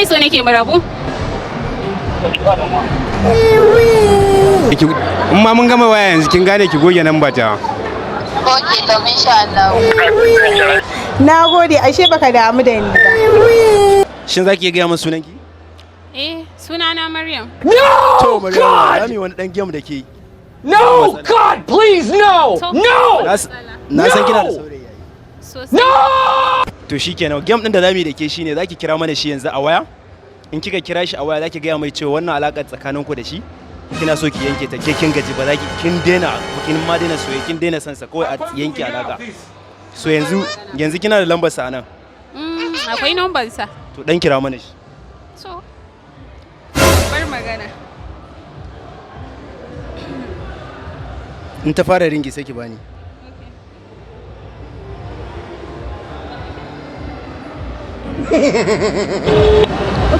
Kawai so nake mu rabu. In ma mun gama waya yanzu, kin gane, ki goge nan ta. Ok, to insha Allah. Na gode, ashe baka damu da ni ba. Shin za ki iya gaya min sunanki? Eh, sunana Maryam. To Maryam, za mu yi wani dan game da ke. No! God, please, no! To- No! Na san kina da saurayi yayi. Sosai. To shikenan, game din da zamu yi da ke shine zaki kira mana shi yanzu a waya. In kika kira shi a waya, zaki gaya mai cewa wannan alakar tsakaninku da shi kina so ki yanke ta, ke kin gaji, ba za ki, kin daina, kin ma daina soyayya, kin daina son sa, kawai a yanke alaka. So yanzu kina da lambar sa nan? Akwai number sa. To dan kira mana shi. So bar magana. In ta fara ringi sai ki bani.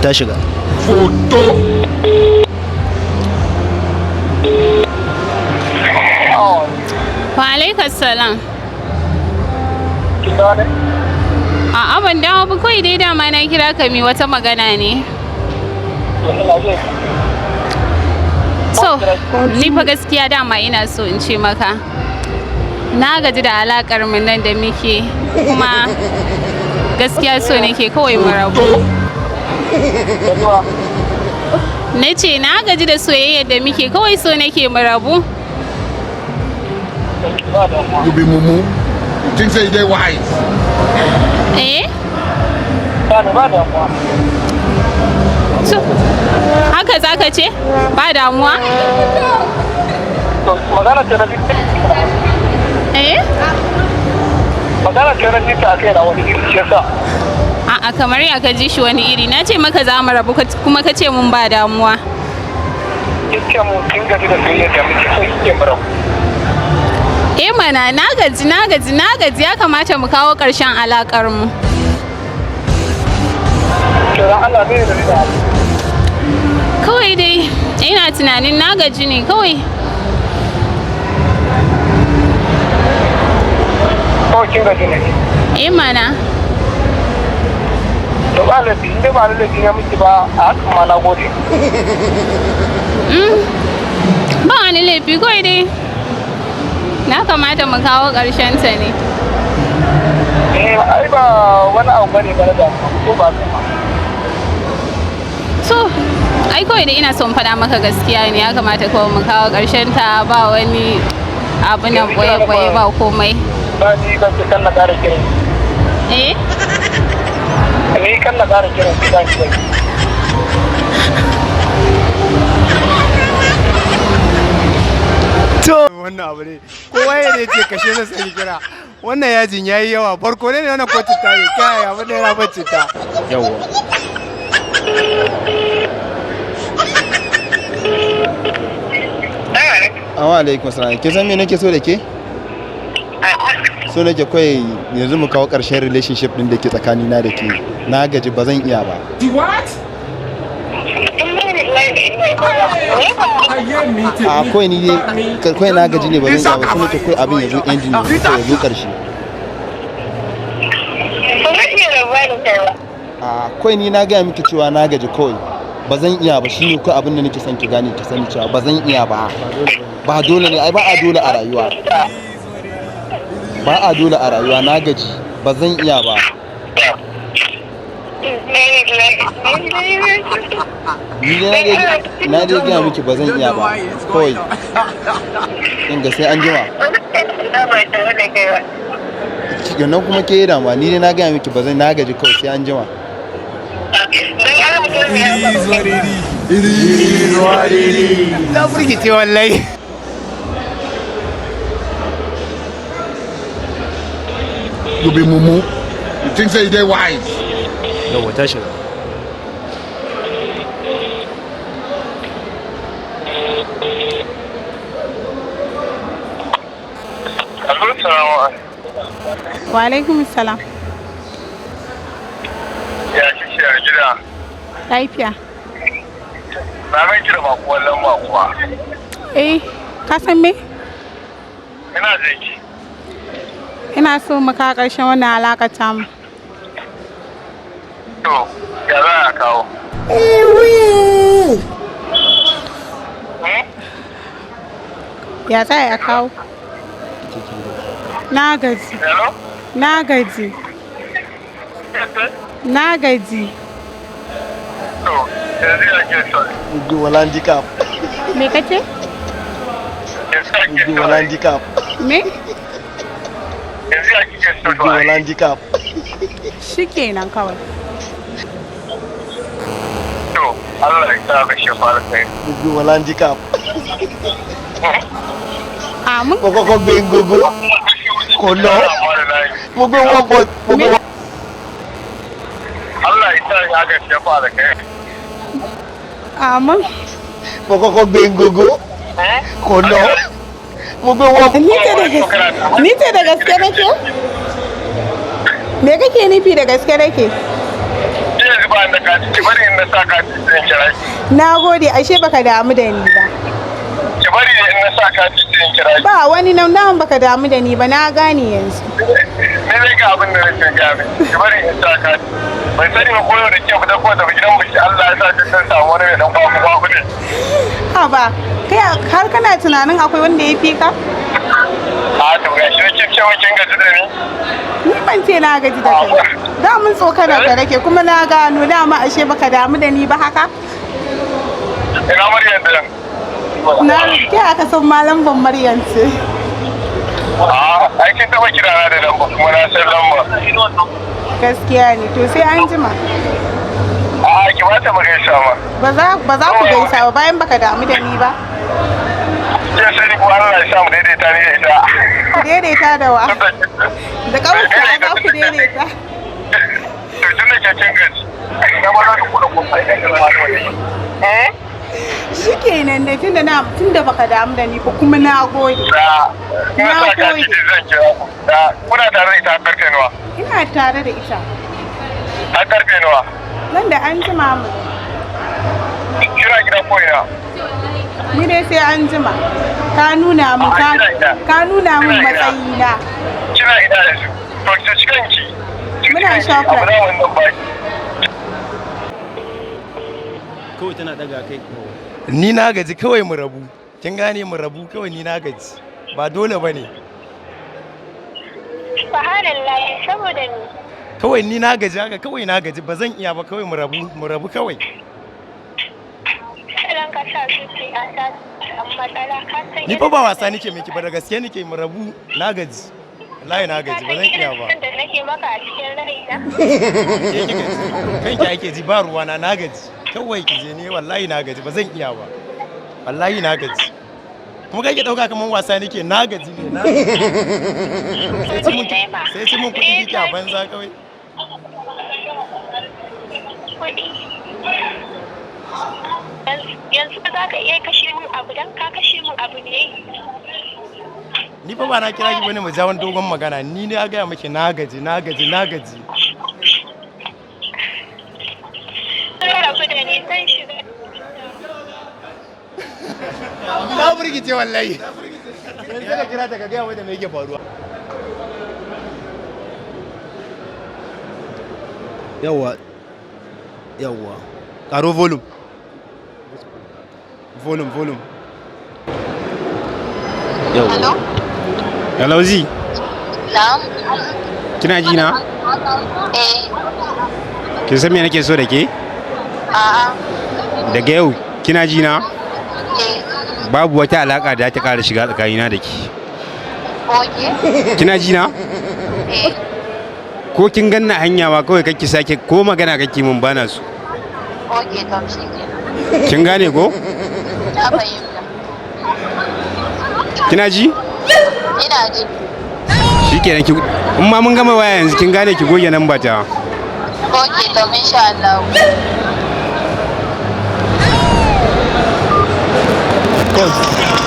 Ta shiga. Wa alaikas salam. A'a, ban dawo ba, kawai dai dama na kira ka mi wata magana ne. So, ni fa gaskiya dama ina so in ce maka. Na gaji da alakar mu nan da muke, kuma gaskiya so nake kawai mu rabu. Na ce na gaji da soyayyar da muke, kawai so nake mu rabu. You be mumu. You think say you dey wise. Eh? So, haka za ka ce? Ba damuwa? Magana ce na ji. Eh? Magana ce na ji ta kai na wani iri, shi yasa. A'a, kamar ya ka ji shi wani iri? Na ce maka za mu rabu, kuma ka ce mun ba damuwa. Kin ce mun kin gaji da soyayya da muke, so kike mu rabu. Eh mana, na gaji, na gaji, na gaji, ya kamata mu kawo ƙarshen alaƙar mu. To dan Allah, bai da da Kawai dai ina tunanin na gaji ne kawai. Kawai kin gaji ne? Eh mana. To ba laifi, in dai ba laifi na miki ba, a hakan ma na gode. Ba wani laifi, kawai dai na kamata mu kawo ƙarshen ta ne. Eh, ai ba wani abu bane ba na damuwa, ko ba ka ba? So, ai kawai dai ina son faɗa maka gaskiya ne, ya kamata kawai mu kawo ƙarshen ta, ba wani abu nan boye-boye, ba komai. Ba ni ban ce kan na ƙara kiran. Eh? Ni kan na ƙara kiran ki, ba ni ba. To wannan abu ne kowa ya ne ce kashe na sai kira. Wannan yajin yayi yawa, barko ne wannan, ko citta ne? Kai, abu ne yana ban citta. Yawwa. Amma alaikum salam. Ke san me nake so da ke? So nake kawai yanzu mu kawo ƙarshen relationship din da ke tsakanina da ke. Na gaji, ba zan iya ba. What? A kawai ni dai kawai na gaji ne, ba zan iya ba. So nake kawai abin ya zo ending ne, kawai ya zo ƙarshe. A kawai ni na gaya miki cewa na gaji, kawai ba zan iya ba. Shine kawai abin da nake son ki gane, ki sani cewa ba zan iya ba. Ba dole ne ai, ba a dole a rayuwa, ba a dole a rayuwa. Na gaji, ba zan iya ba. Ni dai na dai gaya miki ba zan iya ba kawai. In ga sai an jima nan kuma ke damuwa. Ni dai na gaya miki ba zan, na gaji, kawai sai an jima. Na firgice wallahi. You be mumu. You think say you dey wise. Yawwa, ta shiga. Assalamu. Wa alaikum salam. Ya kike a gida? Lafiya. Na gan ki da bakuwan lamba kuwa. Eh, ka san me? Ina jin ki. Ina so mu kawo ƙarshen wannan alaƙar tamu. To, ya za a kawo? Ya za a kawo? Na gaji. Hello? Na gaji. Na gaji. To, yanzu ya ke so. Gbé wọn handicap. Me kace? Yanzu ya ke Gbé so. wọn handicap. Me? Yanzu ya kike so Gbé to wọn ai. handicap. Shikenan kawai. To, Allah ya sa ka shi fara kai. Gbé wọn handicap. Amin. Mo kọ́kọ́ gbé gógó. Kò lọ. Mo gbé wọn bọ̀. Mo gbé wọn. Allah ya sa ya ga shi fara kai. Amin. Mo kọ́kọ́ gbé gógó. Kò lọ. Mo gbé wọn. Ni ce da gaske. Ni ce da gaske nake? Me kake nufi da gaske nake? Yanzu ba da kati, ki bari in na sa kati sai in kira ki. Na gode, ashe baka damu da ni ba. Ki bari in na sa kati sai in kira ki. Ba wani nan nan baka damu da ni ba, na gane yanzu. Ni dai ga abin da nake gaya miki. Ki bari in sa kati. Ban sani ba ko yau da ke fita ko tafi gidan biki Allah ya sa kin san samu wani mai dan kwaku kwaku ne. Haba, kai har kana tunanin akwai wanda ya fi ka? A to ga shi kin ce kin gaji da ni. Ni ban ce na gaji da kai. Da mun tsokana ka nake kuma na gano dama ashe baka damu da ni ba haka. Ina Maryam da Na ke aka san malam ban Maryam ce. A ai kin taba kira na da lamba kuma na san lamba. Gaskiya ne, to sai an jima. A ki ba ta magaisa ma. Ba za ku gaisa ba bayan baka damu da ni ba. Kin sani ko Allah ya sa mu daidaita ni da ita. Ku daidaita da wa? Da kawai za ku daidaita. To tun da ke kin gaji. Na ba za ku kula ko sai da Eh? Shikenan dai tunda na tunda baka damu da ni ba kuma na gode. Da na Na sa kati gode. zan kira ku. Da kuna tare da ita har karfe nawa? Ina tare da ita. Har karfe nawa? Nan da an jima mu. Kira gida ko ina? Ni dai sai an jima. Ka nuna min ka A'a, ina ina. ka nuna min Ina ina. matsayina. Kina ina yanzu? To ki ci kanki. Ki ci Muna kanki. Shoprite. Abu na wannan baki. Kawai tana daga kai. Ni na gaji kawai mu rabu. Kin gane mu rabu kawai ni na gaji. Ba dole bane. Subhanallah, saboda ni. Kawai ni na gaji haka kawai na gaji ba zan iya ba kawai mu rabu mu rabu kawai. Idan ka sa zuciya ta samu matsala ka san Ni fa ba wasa nake miki ba da gaske nake mu rabu na gaji. Wallahi na gaji ba zan iya ba. Da nake maka a cikin raina. Ke kika ji kanki ake ji ba ruwana na gaji. Kawai ki je ni wallahi na gaji ba zan iya ba. Wallahi na gaji. Kuma kai ki dauka kaman wasa nake na gaji ne na gaji. Sai ci mun kuɗi kike a banza kawai. Kuɗi. Yanzu za ka iya kashe min abu don ka kashe min abu ne. Ni fa ba na kira ki bane mu ja wani dogon magana ni ne gaya miki na gaji na gaji na gaji. Sun rabu da ni zan shiga. Na burgice wallahi. Yanzu ka kira ta ka gaya mata me yake faruwa. Yawwa. Yawwa. Karo volume. Volume, volume. Yawwa. Hello? Hello Z, Na'am. kina ji na? Eh, Kin san me nake so da ke? a'a. Daga yau kina ji na? Eh, Babu wata alaka da ta ƙara shiga tsakanina da ke. okay. Kina ji na? Eh, Ko kin ganna hanya ma kawai kake sake ko magana kake mun bana so. okay, to shi kenan. Kin gane ko? Na fahimta. Kina ji? Ina ji. Shikenan ki in ma mun gama waya yanzu kin gane ki goge namba ta. Okay, to insha Allah. Pause.